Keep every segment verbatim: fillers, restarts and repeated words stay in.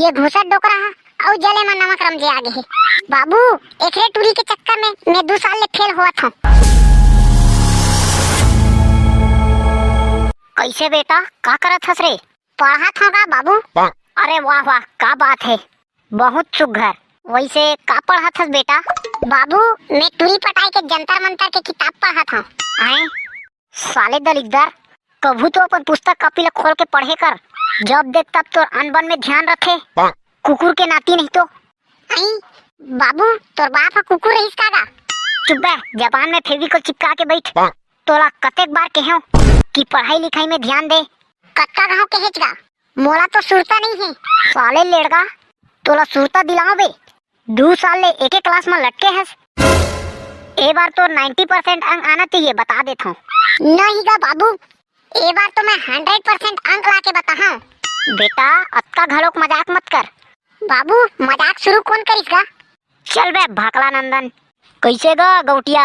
ये घूसट डोकरा ह अउ जले म नमक रमजे आगे हे। बाबू, एकरे टूरी के चक्कर में मैं दू साल ले फेल होवत हंव। कइसे बेटा, का करत हस रे? पढ़त हंव गा बाबू। अरे वाह वाह, का बात हे, बहुत सुघर। वइसे का पढ़त हस बेटा? बाबू, मैं टूरी पटाए के जंतर मंतर के किताब पढ़त हंव। आय, साले दलिद्दर, कभू तो अपन पुस्तक कॉपी ल खोल के पढ़े कर। जब देख तब तोर अनबन में ध्यान रथे। कुकुर के नाती नहीं तो। आई, बाबू, तोर बाप ह कुकुर रहिस का गा? चुप बे, जबान में फेविकोल चिपका के बइठ। तोला कतेक बार कहेंव कि पढ़ाई लिखाई में ध्यान दे। कतका घांव कहेच गा? मोला तो सुरता नहीं हे। साले लेड़गा, तोला सुरता दिलाओं बे। दू साल ले एके क्लास म लटके हस। ए बार तो नाइंटी परसेंट अंक आना चाहिए, बता देत हंव। नहीं गा बाबू, ए बार तो मैं हंड्रेड परसेंट अंक ला के बताहूं। बेटा, अतका घलोक मजाक मत कर। बाबू, मजाक शुरू कोन करिस गा? चल बे भकला नंदन। कइसे गा गौटिया?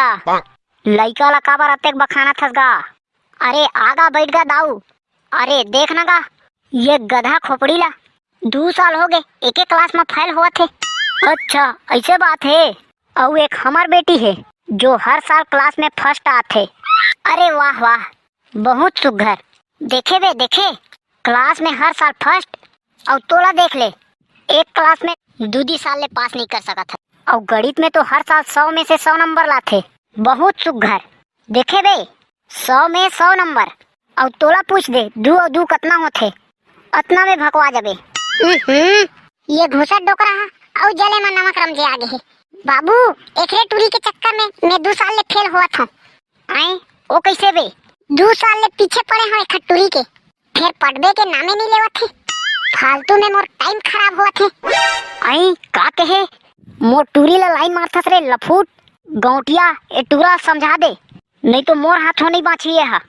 लइका ला काबर अतेक बखानत हस गा? अरे आ गा, बइठ गा दाऊ। अरे देख ना गा, ये गधा खोपड़ी ला, दू साल हो गे, एके क्लास म फेल होवत हे। अच्छा, अइसे बात हे। अउ एक हमर बेटी हे, जो हर साल क्लास में फर्स्ट आथे। अरे वाह वाह, बहुत सुघर। देखे बे, देखे, क्लास में हर साल फर्स्ट, अउ तोला देख ले, एक क्लास में दू दी साल ले पास नहीं कर सकत हे। अउ गणित में तो हर साल सौ में से सौ नंबर लाथे। बहुत सुघर। देखे बे, सौ में सौ नंबर। अउ तोला पूछ दे, दू अउ दू कतना होथे? अतना में भकवा जाबे। हम्म, ये घूसट डोकरा ह अउ जले म नमक रमजे आगे हे। बाबू, एकरे टूरी के चक्कर में मैं दू साल ले फेल होवत हंव। आय, ओ कइसे बे? दू साल ले पीछे पड़े हंव एखर टूरी के, फेर पढ़बे के नामे नहीं लेवत हे। फालतू में मोर टाइम खराब होवत हे। आई, का कहे? मोर टूरी ला लाइन मारथस रे लफूट। गौटिया, ए टूरा समझा दे, नहीं तो मोर हाथों नहीं बांची ये हा।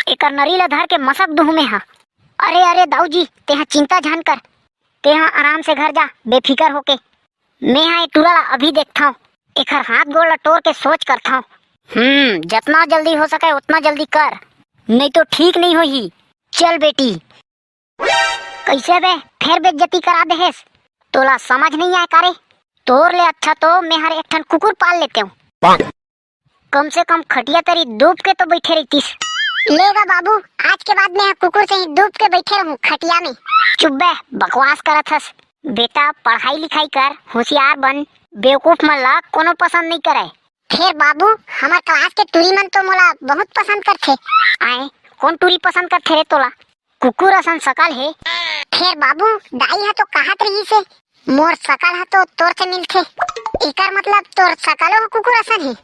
एकर नरी ला धर के मसक दुहूं में हा। अरे, अरे, दाऊ जी, तेहा चिंता झन कर, तेहा आराम से घर जा, बेफिकर होके। मैं हा ए टूरा ला अभी देखथंव, एखर हाथ गोड़ ला टोर के सोच करथंव। हम्म, जतना जल्दी हो सके, उतना जल्दी कर, नहीं तो ठीक नहीं होही। चल बेटी। कइसे बे, फेर बेइज्जती करा देहेस? तोला समझ नहीं आय का रे? तोर ले अच्छा तो मैं हर एक ठन कुकुर पाल लेतेंव। कम से कम खटिया तरी दूब के तो बइठे रहितिस। ले गा बाबू, आज के बाद मैं ह कुकुर सही दूब के बइठे रहूं खटिया में। चुप बे, बकवास करत हस। बेटा, पढ़ाई लिखाई कर, होशियार बन। बेवकूफ मन ला कोनो पसंद नहीं करे। फेर बाबू, हमर क्लास के टूरी मन तो मोला बहुत पसंद करथे। आय, कोन टूरी पसंद करथे रे तोला? कुकुर असन सकल हे। फेर बाबू, दाई ह तो कहत रहिस हे, मोर सकल ह तो तोर से मिलथे। एकर मतलब तोर सकलो ह कुकुर असन हे।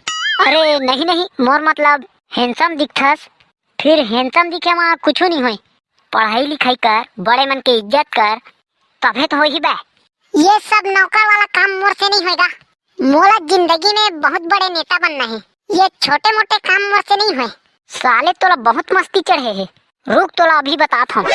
अरे नहीं नहीं, मोर मतलब handsome दिखथस। फिर handsome दिखे म कुछु नहीं होय। पढ़ाई लिखाई कर, बड़े मन के इज्जत कर, तभे तो होही बे। ये सब नौकर वाला काम मोर से नहीं होएगा। मोला जिंदगी में बहुत बड़े नेता बनना है। ये छोटे मोटे काम मोर से नहीं होए। साले तोला बहुत मस्ती चढ़े हे। रुक तोला अभी बतात हंव।